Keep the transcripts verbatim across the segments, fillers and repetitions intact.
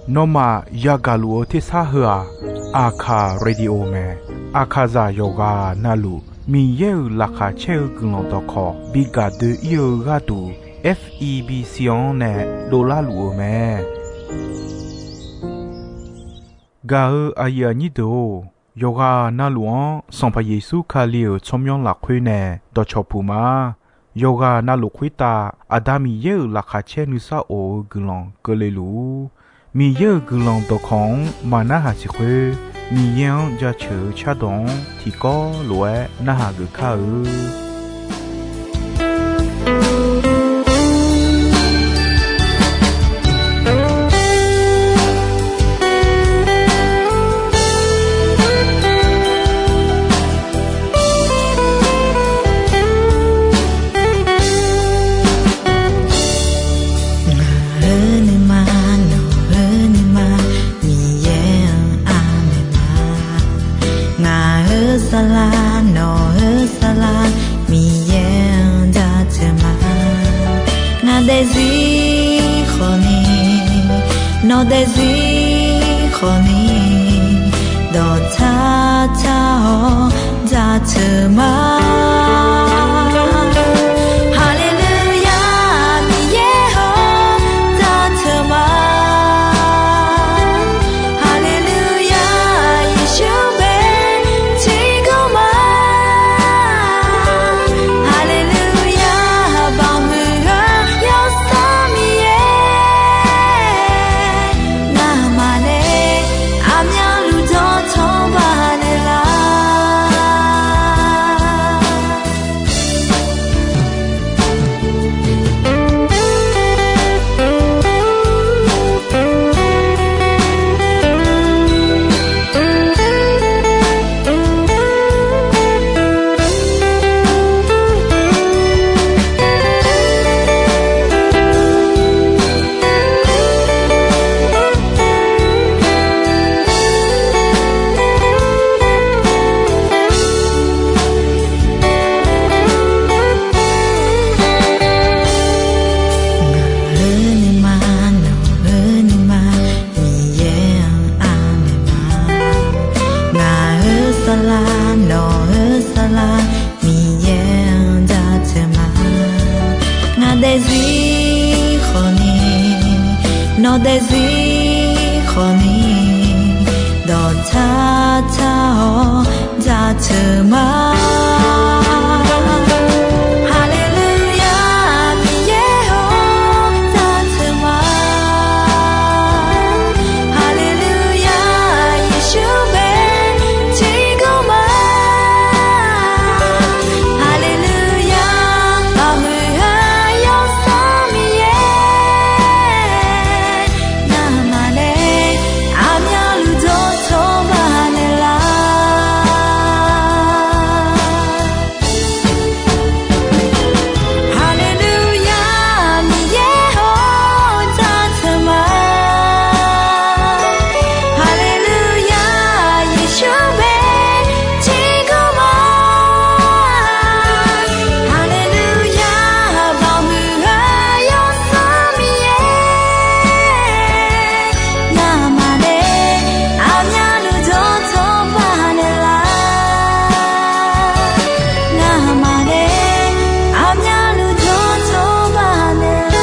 Nawmaf yagaq luf-eu tersar heu-aq, Aqkaq Radio mae. Aqkaqzaq yawqghaq navluf Miqyaer-euq laqkhaq caer-eu guiqlanq dawqkawq bi gaq doe-ir-eu gharduq, F E B C-anr nae dovlar luf-eu mae. Gaq-eu aqyuif aqnyir deuq-or, yawqghaq navluf-anr Sanqpaq Yeqsur Kali-euq tsawrmyanr lafkhoer nae dawqcawq puq ma. Yawqghaq navluf khoertav Aqda Miqyaer-euq laqkhaq caer nuisar of-eu guiqlanq keuvle luf-ur. Miqyaer-euq guiqlanq dawqkawq-anr maqnarhaq siq khoer, Miqyaer-anr jaceuq-eu cardawq-anr tiqkawv lof-aer narhaq geuf kar-eu. Ngaq-euq nuima, nawq-euq nuima, Miqyaer-anr aqmaeq ma. Ngaq-euq saflar, nawq-euq saflar, Miqyaer-anr jaceuq ma. Ngaq daefzir khawfni, nawq daefzir khawfni, dawqtsar tsar-awr jaceuq ma. Haleluya, Miqyaer-or, jaceuq ma. Haleluya, Yeqsur bae tiqkawv ma. Haleluya, baoq muiq-eu Yawsanr Miqyaer, ngamaf nae aqmyanluf dawqtawvluf naeqlaf. Ngaq-euq nuima, nawq-euq nuima, Miqyaer-anr aqmaeq ma. Ngaq-euq saflar, nawq-euq saflar, Miqyaer-anr jaceuq ma. Ngaq daefzir khawfni, nawq daefzir khawfni, dawqtsar tsar-awr jaceuq ma. Haleluya, Miqyaer-or, jaceuq ma. Haleluya, Yeqsur bae tiqkawv ma. Haleluya, baoq muiq-eu Yawsanr Miqyaer, ngamaf nae aqmyanluf dawqtawvluf naeqlaf. Haleluya, Miqyaer-or, jaceuq ma. Haleluya, Yeqsur bae tiqkawv ma. Haleluya, baoq muiq-eu Yawsanr Miqyaer, ngamaf nae aqmyanluf dawqtawvluf naeqlaf. Ngamaf nae aqmyanluf dawqtawvluf naeqlaf.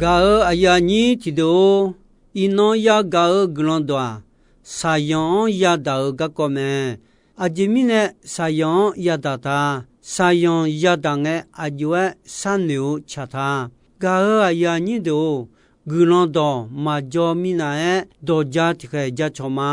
Gaq-euq aqyuif aqnyir tiqdeuq-or, iqnan yagaq-eu guiqlanq dawq-aq, shaqzanq-anr yadaq-eu garkawv mae. Aqjeq mirnae shaqzanq-anr yadaq ta. Shaqzanq yadaq ngae, aqjox-aer sharnoeq-eu tsaq ta. Gaq-euq aqyuif aqnyir deuq-or, guiqlanq dawq maqjaw minav-aer dawq ja tiqkhaeq ja cawq ma.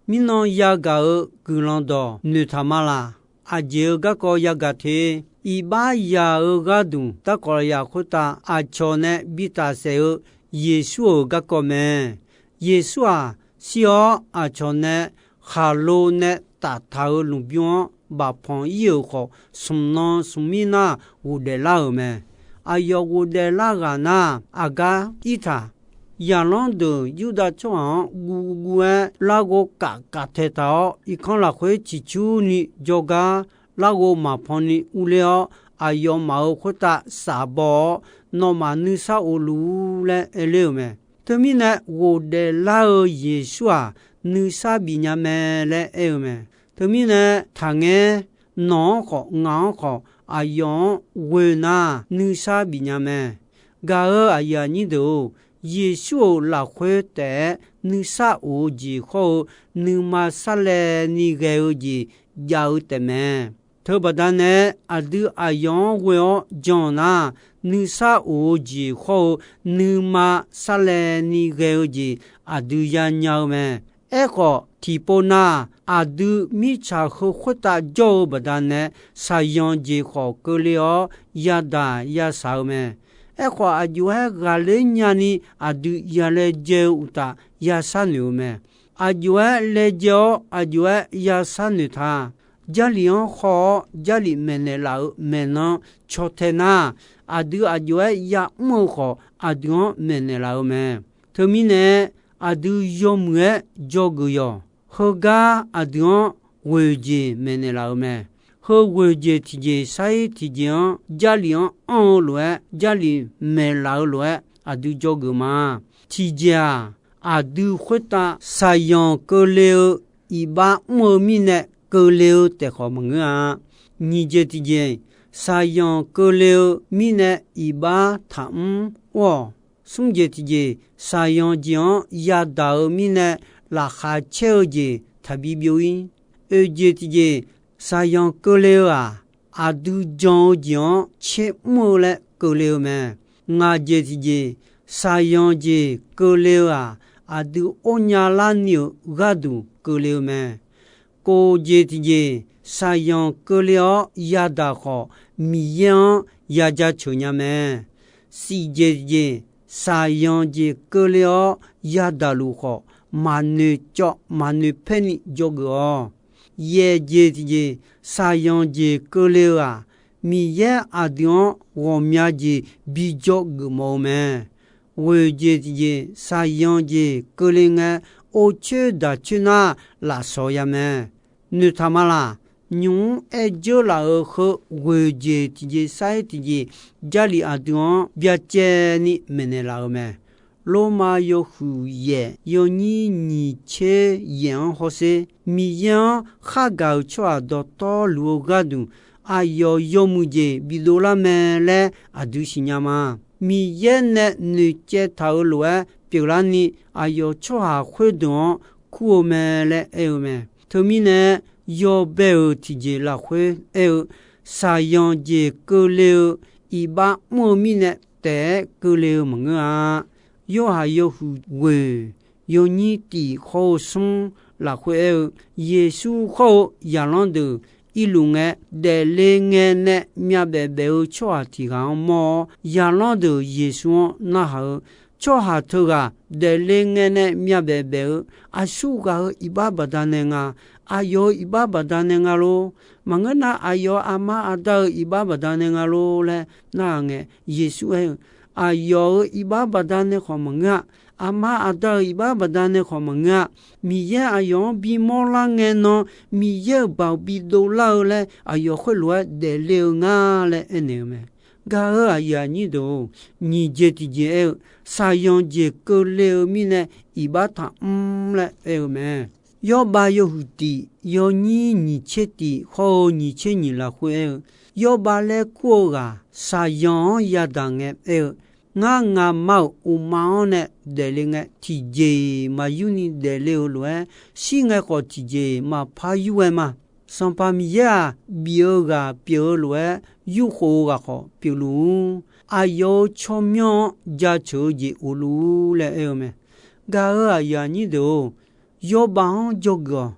Mirnan yagaq-eu guiqlanq dawq noeqtaq ma laq? Aqjeq-eu garkawv yagaq te. Iqbax yaq-eu gharduq darkawq lafyaq khoertav aqcawq nae bitaf saef-eu Yeqsur-euq garkawv mae. Yeqsur-aq, shir-awr aqcawq nae khaqlo nae taftaq-euq lmqbymr-anr bafpanq ir-euq khawf, smq nan smq mir nar ghofdaef lar-euq mae. Aqyawf ghofdaef lar ghaq nar, aqgar ir taq. Zaqlanr deuq Yurdav tsawrhaq-anr guv guv-aer larghov kaf kaf taeq taq-awr, irkanr lafkhoer ciqcurni jawrgar larghov maqpan ni urler-awr, aqyawfmaf-euq khoertav shafbaw-awr, nawmaf nuisar of luf-ur laer aerler-euq mae. Teumirnae ghofdaef lar-eu Yeqsur-aq, nuisar bif nya mae laer aer-eu mae. Teumirnae taqngaer, nawq-anr khawf ngaq-anr khawf aqyawf-anr ghoe nar nuisar bif nya mae. Gaq-euq aqyuif aqnyir deuq-or, Yeqsur-euq lafkhoer taef-aer nuisar of-eu jeq hawr-eu, nuima sarlaevni ghae-eu jeq jav-eu taefmae. Teubaqda nae aqdui aqyawf-anr ghoe-awr jan-euq nar, nuisar of-eu jeq hawr-eu, nuima sarlaevni ghae-eu jeq aqdui yanya-eu mae. Aerkhawf, tiqpov nar, aqdui mirtsaq heu khoertav jawr-eu baqdanae, shaqyanq jeq khawf keuvle-awr yadaq yashaq-eu mae. Aerkhawf, aqjox-aer ghaqler nyani aqdui yalaejae-eu uqtaf yasharnoeq-eu mae. Aqjox-aer laejae-awr aqjox-aer yasharnoeq ta. Jarlif-anr haw-awr, Jarlif maeqnaeq laf-euq maeqnan caw tae nar, aqdui aqjox-aer yamr-eu khawf, aqdui-anr maeqnaeq laf-eu mae. Teumirnae, aqdui yawmuiq-aer dzawgeuf yawq. Heugar aqdui-anr ghoeq jeq maeqnaeq laf-eu mae. Heu ghoeq jeq tiqjeq sar-ir tiqjeq-anr, Jarlif-anr anr-eu lof-aer, Jarlif maeqlaf-eu lof-aer, aqdui dzawgeuf ma. Tiqjeq-aq, aqdui khoertav shaqyanq keuvle-eu iqbax mr-eu mirnae keuvle-eu taef khawf maqngeur-a. Nyiq jeq tiqjeq, shaqyanq keuvle-eu mirnae iqbax taqmr or-awq. Smr jeq tiqjeq, shaqyanq jeq-anr yadaq-eu mirnae laqkhaq caer-eu jeq taqbi byov-ir. Oeq jeq tiqjeq, shaqyanq keuvle-eu-aq, aqdui jan-eu jeq-anr tser mr-eu laer keuvle-eu mae. Ngaq jeq tiqjeq, shaqyanq jeq keuvle-eu-aq, aqdui or nya larni-euq gharduq keuvle-eu mae. Kof jeq tiqjeq, shaqyanq keuvle-awr yadaq khawf, Miqyaer-anr ya jaceuq nya mae. Shif jeq tiqjeq, shaqyanq jeq keuvle-awr yadaq luf khawf, maqnoeq cawv maqnoeq paer ni dzawgeuf-awq. Yaef jeq tiqjeq, shaqyanq jeq keuvle-eu-aq, Miqyaer aqdui-anr ghawqmya jeq bi dzawgeuf mawf-eu mae. Ghoeq jeq tiqjeq, shaqyanq jeq keuvle ngae, or coer daq coer nar lafsawq ya mae. Noeqtaq ma laq? Nymq-mr aer dzeur laf-euq heu ghoeq jeq tiqjeq sar-ir tiqjeq, Jarlif aqdui-anr byacaevni maeqnaeq laf-eu mae. Lormav yawhuiq yaef yawnyir nyiq tser yaef-anr hawsher, Miqyaer-anr khargaq-euq tsawrhaq dawqtawvluf-eu gharduq, aqyawf yawmuiq jeq bidov lar mae laer aqdui siqnya ma. Miqyaer nae noeqcaev taq-euq lof-aer pyeuflarni, aqyawf tsawrhaq khoerdeuq-anr kur-eu mae laer aer-eu mae. Teumirnae, yawbae-euq tiqjeq lafkhoer aer-eu, shaqyanq jeq keuvle-eu iqbax mr-eu mirnae taef-aer keuvle-eu maqngeur-a. Yorhaq yawhuiq ghoeq yawnyir tif hawr-eu smr lafkhoer aer-eu, Yeqsur hawr-eu zaqlanr deuq irluf ngae, daefle ngae nae myavbaef baef-eu tsawrhaq tiq ghaq-anr mawr-awr, zaqlanr deuq Yeqsur-anr narhaq-eu, tsawrhaq teughaq daefle ngae nae myavbaef baef-eu, aqsur ghaq-euq iqbax baqdanae nga, aqyawf-euq iqbax baqdanae nga lor. Maqngeur nar, aqyawf-euq aqma aqda-euq iqbax baqdanae nga lor laer narhaq ngae, Yeqsur aer-eu, aqyawf-euq iqbax baqdanae khawf maqngeur-a. Aqma aqda-euq iqbax baqdanae khawf maqngeur-a. Miqyaer aqyawf-anr bimawr lar ngae nan, Miqyaer-euq baoq bidov lar-eu laer aqyawf khoerlof-aer daefle-eu nga laer aernaeq-eu mae. Gaq-euq aqyuif aqnyir deuq-or, nyiq jeq tiqjeq aer-eu, shaqyanq jeq keuvle-eu mirnae iqbax taqmr laer aer-eu mae. Yawrbav yawhuiq tif yawnyir nyiq tser tif hawr-eu nyiq tser nyiq lafkhoer aer-eu, yawrbav laer kur-eu ghaq shaqyanq-anr yadaq ngae aer-eu, Ngar, nga'ma-euq uqma-anr nae daefle ngae, tiqjeq-iq maqyurni daefle-eu lof-aer, shir ngae khawf tiqjeq-iq maqpar yur ghae ma. Sanqpaq Miqyaer-aq, bif-eu ghaq pyeuf-eu lof-aer, yurkhof-eu ghaq khawf pyeufluf-ur. Aqyawf-euq tsawrmyanr-anr jaceuq-eu jeq of luf-ur laer aer-eu mae. Gaq-euq aqyuif aqnyir deuq-or, yawrbav-anr dzawgeuf-awq.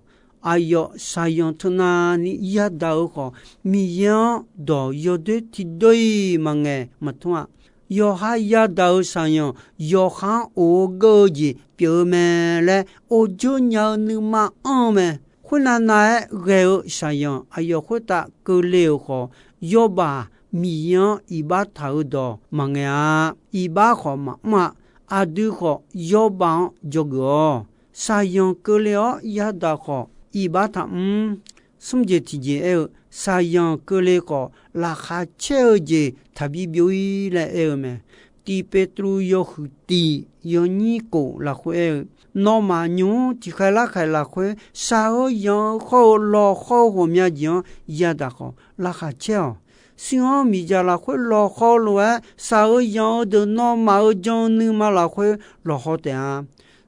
aqyawf shaqyanq teunavni yadaq-eu khawf, Miqyaer-anr dawq yawdoer tiqdoe-iq maqngaeq maqtmr-a. Yawqha yadaq-euq shaqyanq yawqha-anr of-eu geur-eu jeq pyeuf-eu mae laer or dzeur nya-eu nuima anr-eu mae. Khoernav nav-aer ghae-eu shaqyanq aqyawf khoertav keuvle-euq khawf, yawbaq Miqyaer-anr iqbax taq-eu dawq maqngaeq-a. Iqbax khawf maqmr-a. Aqdui khawf yawbaq-anr dzawgeuf-awq. Shaqyanq keuvle-awr yadaq khawf, iqbax taqmr. Smr jeq tiqjeq aer-eu, shaqyanq keuvle khawf, laqkhaq caer-eu jeq taqbi byov-ir laer aer-eu mae. Tiq Petruv yawhuiq tiq yawnyir kof lafkhoer aer-eu, nawmaf nymq-mr tiqkhaeq larkhaeq lafkhoer shaq-eu yanq-eu khawr-eu lawqhaw-eu ghawqmya jeq-anr yadaq khawf, laqkhaq caer-awq. Shuir-anr miqdzaq lafkhoer lawqhaw lof-aer shaq-eu yanq-eu deuq nawmaf-euq jan-eu nuima lafkhoer lawqhaw taef-a.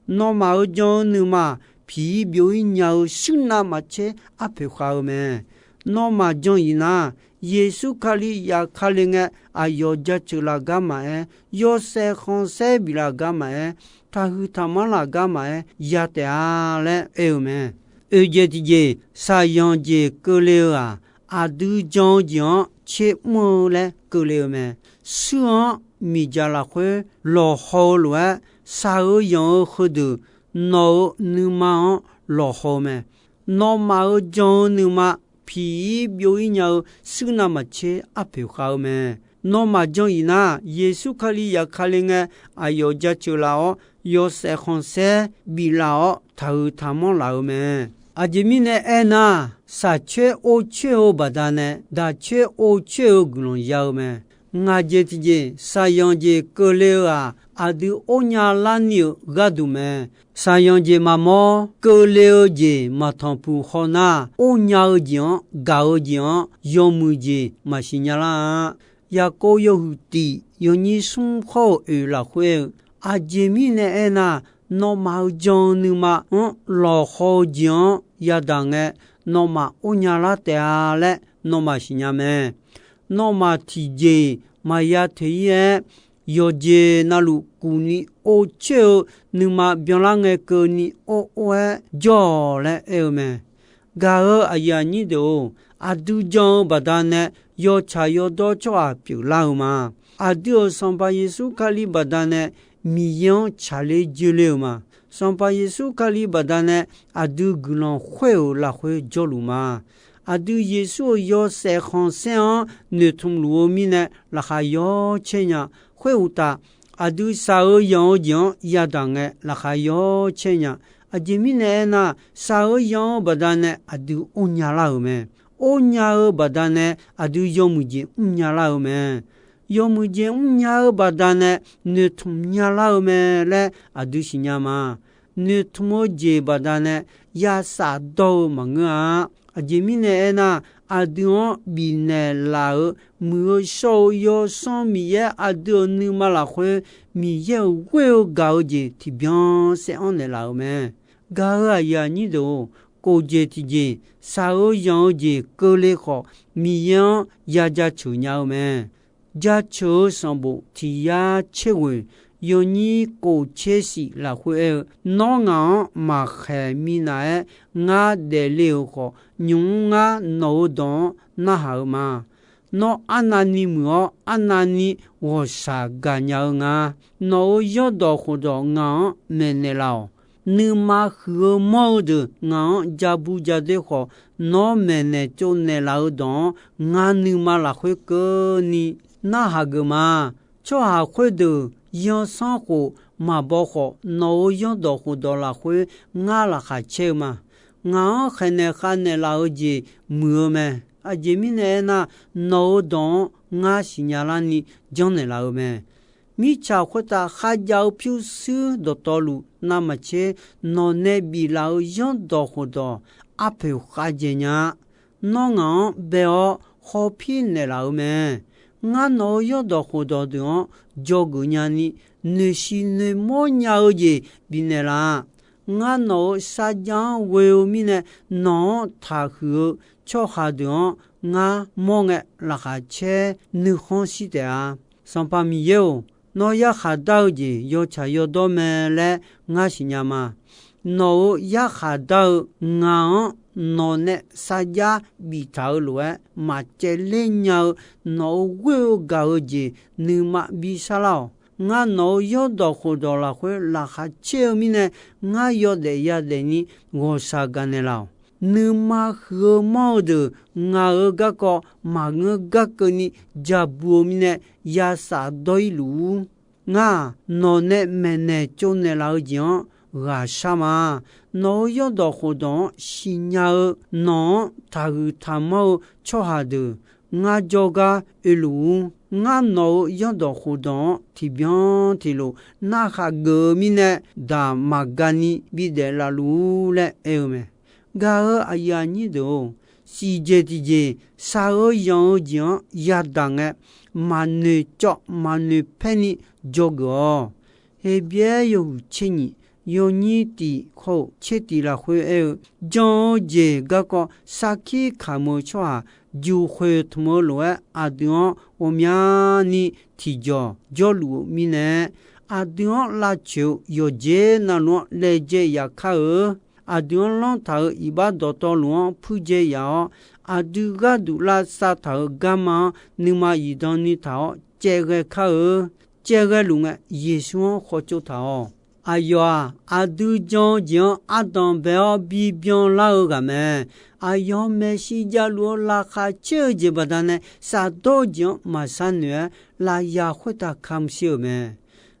Nawmaf-euq jan-eu nuima piq-ir byov-ir nya-eu shuir navmaqtser arpoeq khav-eu mae. Nawmaf jan-iq nar, Yeqsur Kali yaf Kali ngae, aqyawf jaceuq laf gar maqaer, yawshaef khanqsaer biflaf gar maqaer, taqhuiq taqmanr laf gar maqaer ya taef-a laer aer-eu mae. Oeq jeq tiqjeq, shaqyanq jeq keuvle-eu-aq, aqdui jan-eu jeq-anr tser mr-eu laer keuvle-eu mae. Shuir-anr miqdzaq lafkhoer lawqhaw-eu lof-aer, shaq-eu yanq-eu heudeuq nawq-euq nuima-anr lawqhaw-eu mae. Nawmaf-euq jan-eu nuima piq-ir byov-ir nya-eu shuir navmaqtser arpoeq khav-eu mae. Nawmaf jan-iq nar, Yeqsur Kali yaf Kali ngae, aqyawf jaceuq laf-awr, yawshaef khanqsaer biflaf-awr, taqhuiq taqmanr laf-eu mae. Aqjeq mirnae aernar, shaqcoer or coer-eu baqdanae, daqcoer or coer-eu guiqlanq ya-eu mae. Ngaq jeq tiqjeq, shaqyanq jeq keuvle-eu-aq, aqdui or nya larni-euq gharduq mae. Shaqyanq jeq maqmawr, keuvle-eu jeq maqtanqpuq hawnar, or nya-eu jeq-anr gaq-eu jeq-anr yawmuiq jeq maqsiq nya lar-a. Yaqkov yawhuiq tiq yawnyir smr khawr-euq oeq lafkhoer aer-eu, aqjeq mirnae aernar, nawmaf-euq jan-eu nuima-anr lawqhaw-eu jeq-anr yadaq ngae, nawmaf or nya lar taef-a laer nawmaf siqnya mae. Nawmaf tiqjeq-iq maqya toeq-ir-aer, yawqjeq navluf kufni or coer-eu nuima byanlar ngae keuvni or or-aer jawr-awq laer aer-eu mae. Gaq-eu aqyuif aqnyir deuq-or, aqdui jan-eu baqdanae yawtsaq yawdawr tsawrhaq pyeuflar-eu ma. Aqdui-euq Sanqpaq Yeqsur Kali baqdanae Miqyaer-anr tsaqler joerler-eu ma. Sanqpaq Yeqsur Kali baqdanae aqdui guiqlanq khoer-euq lafkhoer jawrluf ma. Aqdui Yeqsur-euq yawshaef khanqsaer-anr noeqtmq luf-eu mirnae laqkhaq yawcaer nya. Khoeruqtaf, aqdui shaq-eu yanq-eu jeq-anr yadaq ngae laqkhaq yawcaer nya. Aqjeq mirnae aernar, shaq-eu yanq-eu baqdanae aqdui or nya lar-euq mae. Or nya-eu baqdanae aqdui yawmuiq jeq mrnya lar-eu mae. Yawmuiq jeq mrnya-eu baqdanae noeqtmq nya lar-eu mae laer aqdui siqnya ma. Noeqtmq-eu jeq baqdanae yasaf dawr-eu maqngeur-a. Aqjeq mirnae aernar, aqdui-anr bifnaeq laf-euq Muiq-eu shawr-eu Yawsanr Miqyaer aqdui-euq nuima lafkhoer Miqyaer-euq ghoer-eu gaq-eu jeq tiqbyan saev anr naeqlaf-euq mae. Gaq-eu aqyuif aqnyir deuq-or, kof jeq tiqjeq shaq-eu yanq-eu jeq keuvle khawf, Miqyaer-anr ya jaceuq nya-eu mae. Jaceuq-eu sanqbof tiq yar tser ghoeq yawnyir kof tser shif lafkhoer aer-eu, Nawr ngaq-anr maqkhaeq minav-aer ngar daefle-euq khawf, nymq-mr ngar nawq-eu dawq-anr narhaq-eu ma. Nawr arnavni muiq-awr, arnavni ghawqshaq gaqnya-eu nga. Nawq-euq zanrdawq khofdawq ngaq-anr maeqnaeq laf-awq. Nuima huiq-eu manr-eu deuq ngaq-anr ja bu ja doer khawf, nawr maeqnaeq tsovnaeq laf-eu dawq-anr ngar nuima lafkhoer keuvni narhaq geuf ma. Tsawrhaq khoerdeuq zanrsanrkhof maqbaw khawf, nawq-euq zanrdawq khofdawq lafkhoer ngar laqkhaq caer-eu ma. Ngaq-anr khaeqnaeq khavnaeq laf-eu jeq muiq-eu mae. Aqjeq mirnae aernar, nawq-euq dawq-anr ngar siqnya larni janrnaeq laf-eu mae. Mirtsaq khoertav kharjav-eu pyurshuir dawqtawvluf navmaqtser, nawq nae biflaf-eu zanrdawq khofdawq arpoeq khavjaeq nya-a. Nawr ngaq-anr bae-awr hawpir naeqlaf-eu mae. Ngar nawq-euq zanrdawq khofdawq deuq-anr dzawgeuf nyani, noeqshiq noeqmawr nya-eu jeq bifnaeq laf-a. Ngar nawq-euq sarjax-anr ghoe-eu mirnae, nawq-anr taqhuiq-eu tsawrhaq deuq-anr ngar mawr ngae, laqkhaq caer nuikhanr shir taef-a. Sanqpaq Miqyaer-or, nawr yarkhaq dar-eu jeq yawtsaq yawdawr mae laer ngar siqnya ma. Nawq-euq yarkhaq dar-eu ngaq-anr nawq nae sarjax biftaq-eu lof-aer maqcaevler nya-eu nawq-euq ghoer-eu gaq-eu jeq nuima bi sharlar-awq. Ngar nawq-euq yawrdawq khofdawq lafkhoer laqkhaq caer-eu mirnae, ngar yawdaef yadaef ni ghawqshaq gaqnaeq laf-awq. Nuima huiq-eu manr-eu deuq ngaq-euq garkawv maqngeur gar keuvni ja bu-eu mirnae, ya safdawr-ir luf-ur. Ngar-aq, nawq nae maeqnaeq tsovnaeq laf-eu jeq-anr ghaqshar ma. Nawq-euq yawrdawq khofdawq-anr siqnya-eu nawq-anr taqhuiq taqmanr-eu tsawrhaq deuq ngar jawrgar oeluf-ur. Ngar nawq-euq yawrdawq khofdawq-anr tiqbyan tiqlof narhaq geuf-eu mirnae, daq maqgani bidaef laf luf-ur laer aer-eu mae. Gaq-euq aqyuif aqnyir deuq-or, siqjeq tiqjeq shaq-eu yanq-eu jeq-anr yadaq ngae, maqnoeq cawv maqnoeq paer ni dzawgeuf-awq. Heqbyaer yawhuiq tser nyiq, yawnyir tiq hawr-eu tser tiq lafkhoer aer-eu, jan-eu jeq garkawv sarkir kamq-eu tsawrhaq juq khoeq tmq-eu lof-aer, aqdui-anr ghawqmyani tiqjawq jawrluf-eu mirnae, aqdui-anr lavcoeq-eu yawqjeq navluf-anr laejae yaf kar-eu. Aqdui-anr lanr taq-euq iqbax dawqtawvluf-anr puirjae yaf-awr, aqdui gharduq lavsav taq-euq garma-anr nuima zifdan ni taq-awr caevghae kar-eu. Caevghae luf ngae, Yeqsur-anr khawf tsov taq-awq. Aqyawf-aq, aqdui jan-eu jeq-anr ardanq bae-awr bibyan lar-eu ghaq mae. Aqyawf maeqshi javluf-eu laqkhaq caer-eu jeq baqdanae, shafdawr-eu jeq-anr maqshar noeq-aer, lafyaq khoertav kamq shir-euq mae.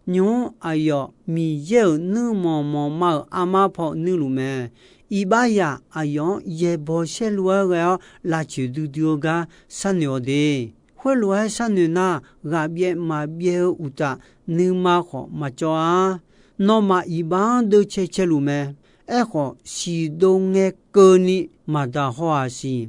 Nymq-mr aqyawf Miqyaer-euq nuirmanq manqma-euq armar paw nuirluf mae. Iqbaxzaq aqyawf-anr yaeqbawq saerlu-aer ghae-awr, lavcoeq duidui-eu gar sharnoeq-awq de. Khoerlof-aer sharnoeq nar, ghaqbyaev maqbyaev-eu uqtaf, nuima khawf maqcawv-ar. Nawmaf iqbax-anr deuvcae caeluf mae. Aerkhawf, siqdov ngae keuvni maqdaq haw-aq siq.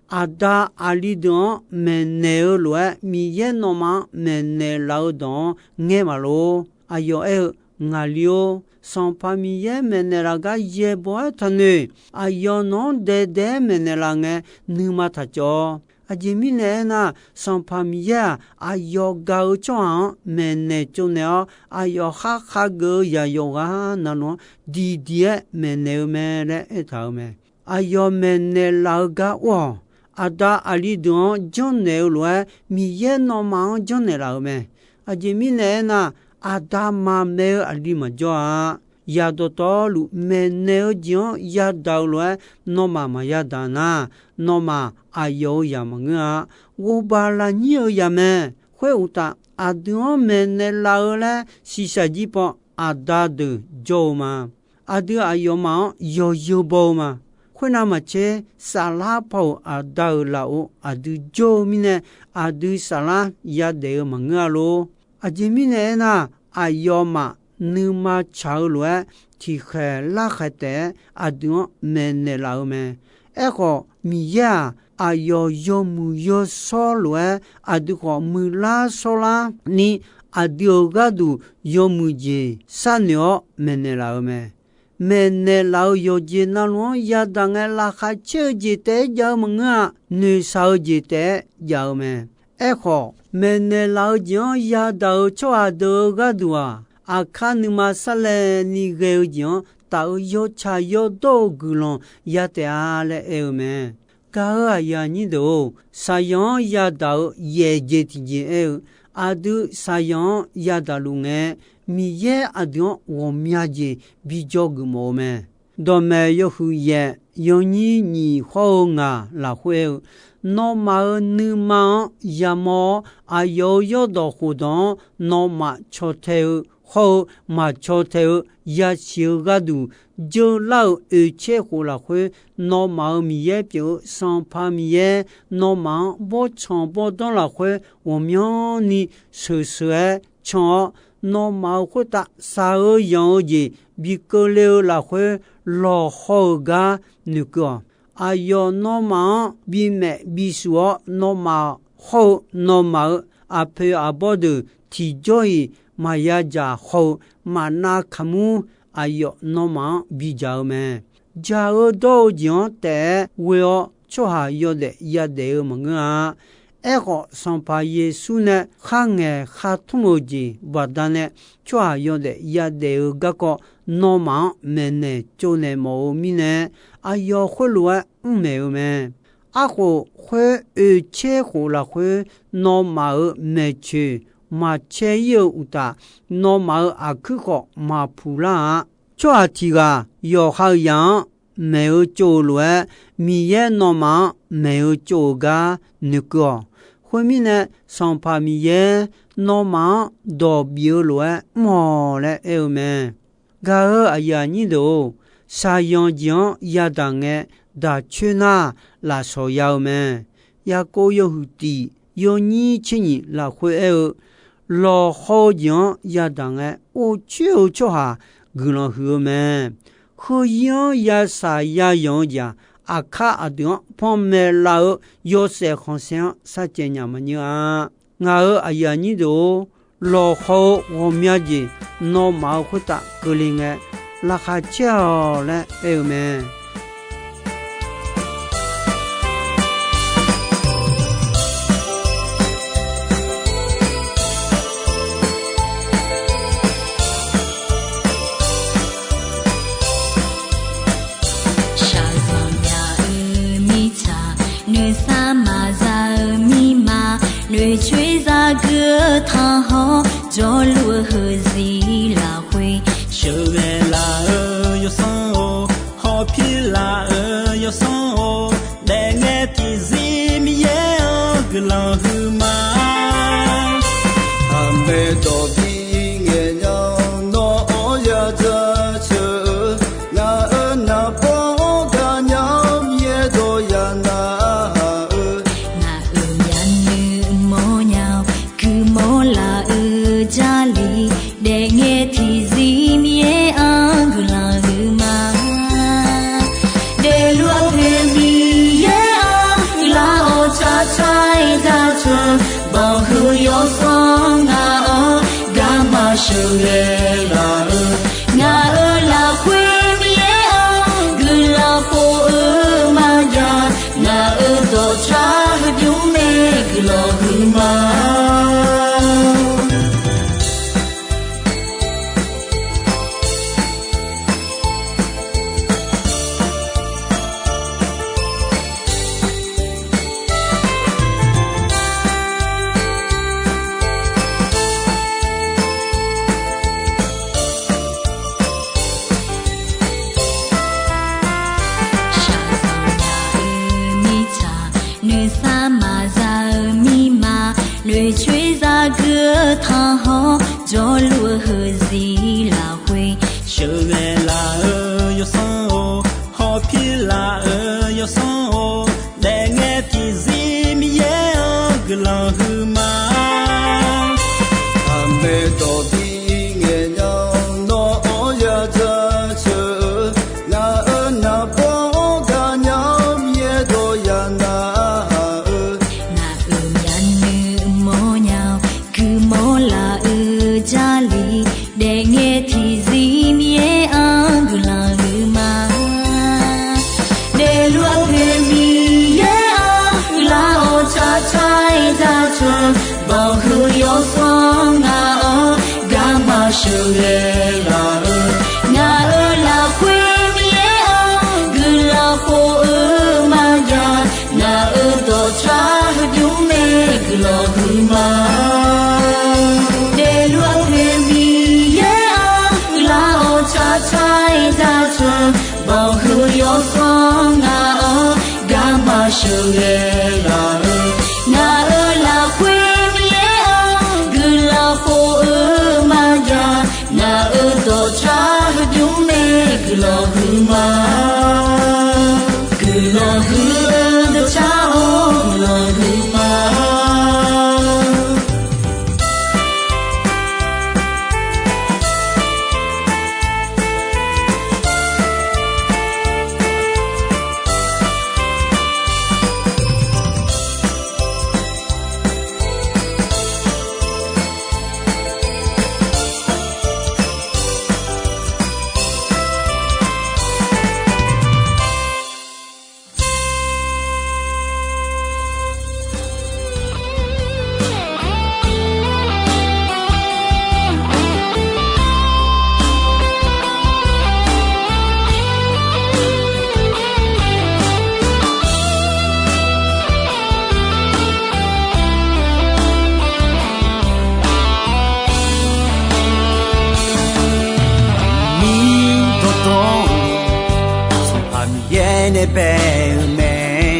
Aqda aqli deuq-anr maeqnaeq-eu lof-aer, Miqyaer nawmaf-anr maeqnaeq laf-eu dawq-anr ngaer maqlor. Aqyawf aer-eu, Ngaqli-or, Sanqpaq Miqyaer maeqnaeq laf gar yaeqbawq-aer taqnoeq. Aqyawf nawq-anr daeqdaeq-aer maeqnaeq laf ngae, nuima taqcawv. Aqjeq mirnae aernar, Sanqpaq Miqyaer-aq, aqyawf gaq-eu tsawrhaq-anr maeqnaeq tsovnaeq-awr, aqyawf khar khageuf-eu zaq yawqghaq navluf-anr diqdiq-aer maeqnaeq-eu mae laer aertaq-euq mae. Aqyawf maeqnaeq laf-eu gar ur-awq. Aqda aqli deuq-anr janrnaeq-eu lof-aer, Miqyaer nawmaf-anr janrnaeq laf-euq mae. Aqjeq mirnae aernar, aqda maqmaeq-eu aqli maqjawr-a. Zaq dawqtawvluf maeqnaeq-eu jeq-anr yadaq-eu lof-aer, nawmaf maqya daq nar, nawmaf aqyawf-euq zaq maqngeur-a. Ghovbaq lafnyir-eu zaq mae. Khoeruqtaf, aqdui-anr maeqnaeq laf-eu laer shiqshaq jir paw, aqda deuq jawr-eu ma. Aqdui aqyawfmaf-anr yawzeu baw-eu ma. Khoernav maqtser, saflar paw-euq aqda-euq lafov aqdui jawr-eu mirnae, aqdui saflar yadaef-eu maqngeur-a lor. Aqjeq mirnae aernar, aqyawfmaf nuima tsaq-eu lof-aer, tiqkhaeq larkhaeq taef-aer aqdui-anr maeqnaeq laf-eu mae. Aerkhawf, Miqyaer-aq, aqyawf yawmuiq yawshawr lof-aer aqdui khawf muiqlar shawrlar ni, aqdui-euq gharduq yawmuiq jeq sharnoeq-awr maeqnaeq laf-eu mae. Maeqnaeq laf-eu yawqjeq navluf-anr yadaq ngae, laqkhaq caer-eu jeq taef-aer jav-eu maqngeur-a. Noeqshaq-eu jeq taef-aer jav-eu mae. Aerkhawf, maeqnaeq laf-eu jeq-anr yadaq-euq tsawrhaq deuq-euq gharduq-aq, aqkar nuima sarlaevni ghae-eu jeq-anr taf-eu yawtsaq yawdawr-eu guiqlanq ya taef-a laer aer-eu mae. Gaq-euq aqyuif aqnyir deuq-or, saqyanq-anr yadaq-euq yaef jeq tiqjeq aer-eu, aqdui saqyanq-anr yadaq luf ngae, Miqyaer aqdui-anr ghawqmya jeq bi dzawgeuf mawf-eu mae. Dawqmaeq yawhuiq yaef yawnyir nyiq hawr-eu ngaq lafkhoer aer-eu, nawmaf-euq nuima-anr yamawr-awr, aqyawf-euq yawrdawq khofdawq-anr nawmaf caw tae-eu hawr-eu maq caw tae-eu yasiq-eu gharduq, jeular-euq oeqtser khof lafkhoer, nawmaf-euq Miqyaer pyeuf-eu Sanqpaq Miqyaer, nawmaf-anr bawrtsanq bawrdanr lafkhoer ghawqmyanrni sheuqsheuq-aer can-awr, nawmaf-euq khoertav shaq-eu yanq-eu jeq bi keuvle-eu lafkhoer, lawqhaw-euq gar noeqkeuv-awq. Aqyawf nawmaf-anr bimaef bisuf-awr, nawmaf hawr-eu nawmaf-euq aqpoeq aqbawr deuq tiqjawr-iq maqya dzaq haw-eu maqnav kaqmur, aqyawf nawmaf-anr bidzaq-eu mae. Dzaq-eu dawr-eu jeq-anr taef-aer ghoe-awr tsawrhaq yawdaef yadaef-eu maqngeur-a. Aerkhawf, Sanqpaq Yeqsur nae kharngaeq khartmr-eu jeq baqdanae, tsawrhaq yawdaef yadaef-eu garkawv nawmaf-anr maeqnaeq tsovnaeq mawf-eu mirnae, aqyawf khoerlof-aer mr maeq-eu mae. Aerkhawf, khoer oeq caer khof lafkhoer, nawmaf-euq maeqtsoeq maqcae-ir-eu uqtaf, nawmaf-euq aqkuir khawf maqpuq lar-a. Tsawrhaq tiq ghaq yawqha-euq zaq-anr maeq-eu tsov-euq lof-aer, Miqyaer nawmaf-anr maeq-eu tsov-euq gar noeqkeuv-awq. Khoermirnae, Sanqpaq Miqyaer nawmaf-anr dawq bif-eu lof-aer mr-awq laer aer-eu mae. Gaq-euq aqyuif aqnyir deuq-or, shaqzanq jeq-anr yadaq ngae, daq coer nar lafsawq ya-eu mae. Yaqkov yawhuiq tiq yawnyir tser nyiq lafkhoer aer-eu, lawqhaw-eu jeq-anr yadaq ngae, or coer-eu tsawrhaq guiqlanq huiq-eu mae. Heuzir-anr yasaq yazanq-eu jeq-aq, aqkar aqdui-anr panmaeq laf-eu yawshaef khanqsaer-anr sharcaev nya maqnyir-a. Ngaq-euq aqyuif aqnyir deuq-or, lawqhaw-eu ghawqmya jeq nawmaf-euq khoertav keuvle ngae, laqkhaq caer-awq laer aer-eu mae. Shaqzanq nya-eu mirtsaq, nuisar maqza-eu mirma, noeqcoer zagui-eu tanqhawr, jawrluf-eu heuziq lafkhoer, sheuqghae laf-eu yawsanr-or, hawpir laf-eu yawsanr-or, daefngae tiqzir Miqyaer-anr guiqlanq huiqma. Aqmaeq dawq bi ngaeq nya-awr, nawr-anr ya jaceuq-eu, ngaq-euq naqbawr-anr gaqnya-awr, Miqyaer dawq ya narhaq-eu, ngaq-euq myavnuiv mawrnya-awr, guiqmawr laf-eu Jarlif, daefngae tiqzir Miqyaer-anr guiqlanq huiqma. Daefluf-eu poeq Miqyaer-anr guiqlanq-awr, tsaqtsaq-aer jaceuq, banqhuiq yawsanr ngaq-anr garma sheuqghae laf-eu, ngaq-euq lafkhoer Miqyaer-anr guiqlanq khof-eu maqjav, ngaq-euq dawqtsav heudymr mae guiqlanq huiqma. Shaqzanq nya-eu mirtsaq, nuisar maqza-eu mirma, noeqcoer zagui-eu tanqhawr, jawrluf-eu heuziq lafkhoer, sheuqghae laf-eu yawsanr-or, hawpir laf-eu yawsanr-or, daefngae tiqzir Miqyaer-anr guiqlanq huiqma. Aqmaeq dawq bi ngaeq nya-awr, nawr-anr ya jaceuq-eu, ngaq-euq naqbawr-anr gaqnya-awr, Miqyaer dawq ya narhaq-eu, ngaq-euq myavnuiv mawrnya-awr, guiqmawr laf-eu Jarlif, daefngae tiqzir Miqyaer-anr guiqlanq huiqma. Daefluf-eu poeq Miqyaer-anr guiqlanq-awr, tsaqtsaq-aer jaceuq, banqhuiq yawsanr ngaq-anr garma sheuqghae laf-eu, ngaq-euq lafkhoer Miqyaer-anr guiqlanq khof-eu maqjav, ngaq-euq dawqtsav heudymr mae guiqlanq huiqma. Daefluf-eu poeq Miqyaer-anr guiqlanq-awr, tsaqtsaq-aer jaceuq, banqhuiq yawsanr ngaq-anr garma sheuqghae laf-eu, ngaq-euq lafkhoer Miqyaer-anr guiqlanq khof-eu maqjav, ngaq-euq dawqtsav heudymr mae guiqlanq huiqma. Guiqlanq huiq-eu dawqtsav-or, guiqlanq huiqma. Bae-eu mae,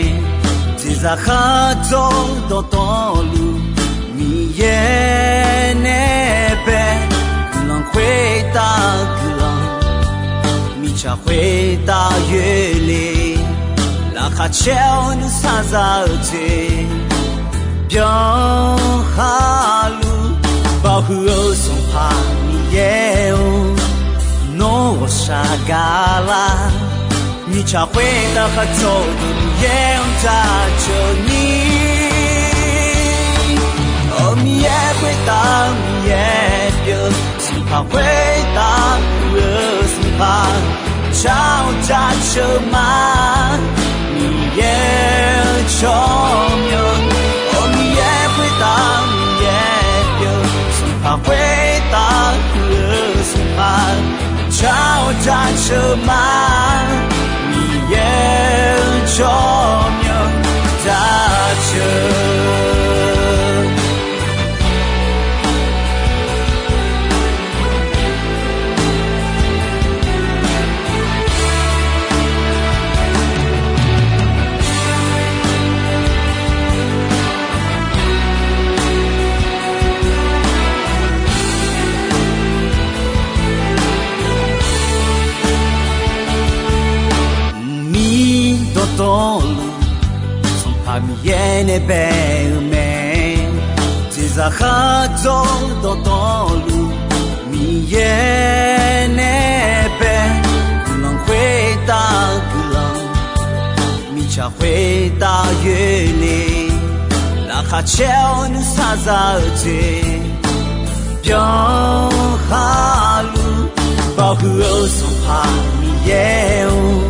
jeqzaq khardzawr dawqtawvluf, Miqyaer nae bae, guiqlanq khoertav guiqlanq, mirtsaq khoertav yoerle, laqkhaq caer-awr nuisar za-eu jeq, byanlar luf, baoq huiq-eu Sanqpaq Miqyaer-or, nawr ghawqshaq gaqlar, mirtsaq khoertav khardzawr-eu Miqyaer-anr jaceuq ni. Awq, Miqyaer khoertav Miqyaer pyeuf, Sanqpaq khoertav pyeuf-eu Sanqpaq, jar-awr jaceuq ma, Miqyaer-eu tsawrmyanr. Awq, Miqyaer khoertav Miqyaer pyeuf, Sanqpaq khoertav pyeuf-eu Sanqpaq, jar-awr jaceuq ma, Miqyaer-eu tsawrmyanr jaceuq. Mqmir dawqtawvluf, Sanqpaq Miqyaer nae bae-eu mae. Jeqzaq khardzawr dawqtawvluf, Miqyaer nae bae, guiqlanq khoertav guiqlanq, mirtsaq khoertav yoerle, laqkhaq caer-awr nuisar za-eu jeq, byanlar luf, baoq huiq-eu Sanqpaq Miqyaer-or,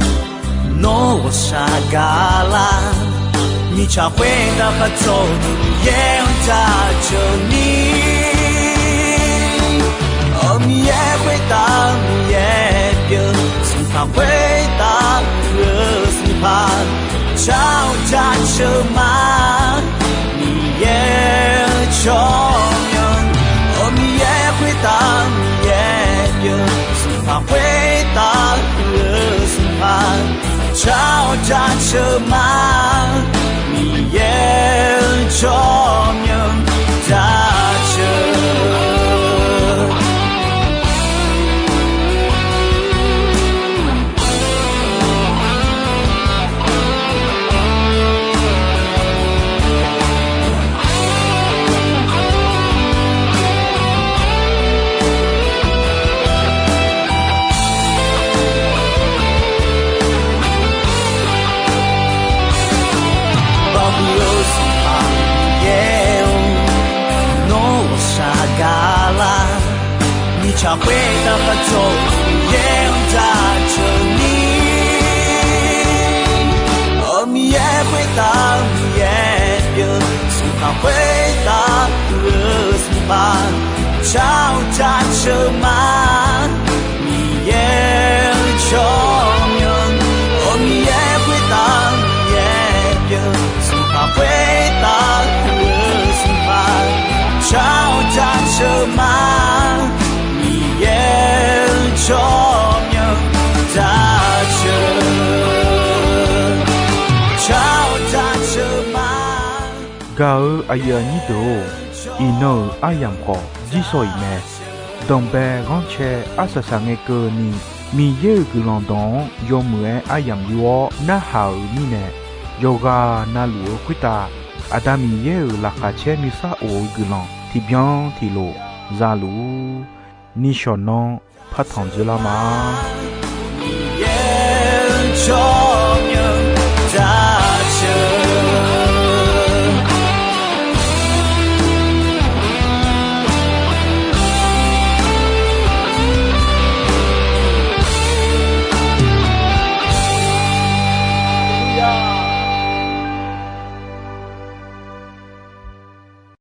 nawr ghawqshaq gaqlar, mirtsaq khoertav khardzawr-eu Miqyaer-anr jaceuq ni. Awq, Miqyaer khoertav Miqyaer pyeuf, Sanqpaq khoertav pyeuf-eu Sanqpaq, jar-awr jaceuq ma, Miqyaer-eu tsawrmyanr. Awq, Miqyaer khoertav Miqyaer pyeuf, Sanqpaq khoertav pyeuf-eu Sanqpaq, jar-awr jaceuq ma, Miqyaer-eu tsawrmyanr jaceuq. Baoq huiq-eu Sanqpaq Miqyaer-or, nawr ghawqshaq gaqlar, mirtsaq khoertav khardzawr-eu Miqyaer-anr jaceuq ni. Awq, Miqyaer khoertav Miqyaer pyeuf, Sanqpaq khoertav pyeuf-eu Sanqpaq, jar-awr jaceuq ma, Miqyaer-eu tsawrmyanr. Awq, Miqyaer khoertav Miqyaer pyeuf, Sanqpaq khoertav pyeuf-eu Sanqpaq, jar-awr jaceuq ma, Miqyaer-eu tsawrmyanr jaceuq, jar-awr jaceuq ma. Gaq-euq aqyuif aqnyir deuq-or, iqnan-euq aryamq khawf jirsawq iq mae. Danqbae ghanrcae arsaq saq ngae keuvni, Miqyaer-euq guiqlanq dawq-anr yawmuiq-aer aryamq yur-awr narhaq-euq mirnae, yawqghaq navluf-eu khoertav Aqda Miqyaer-euq laqkhaq caer nuisar of-eu guiqlanq tiqbyan tiqlof za luf-ur. Nishawq nanr partanq dzeurlar ma.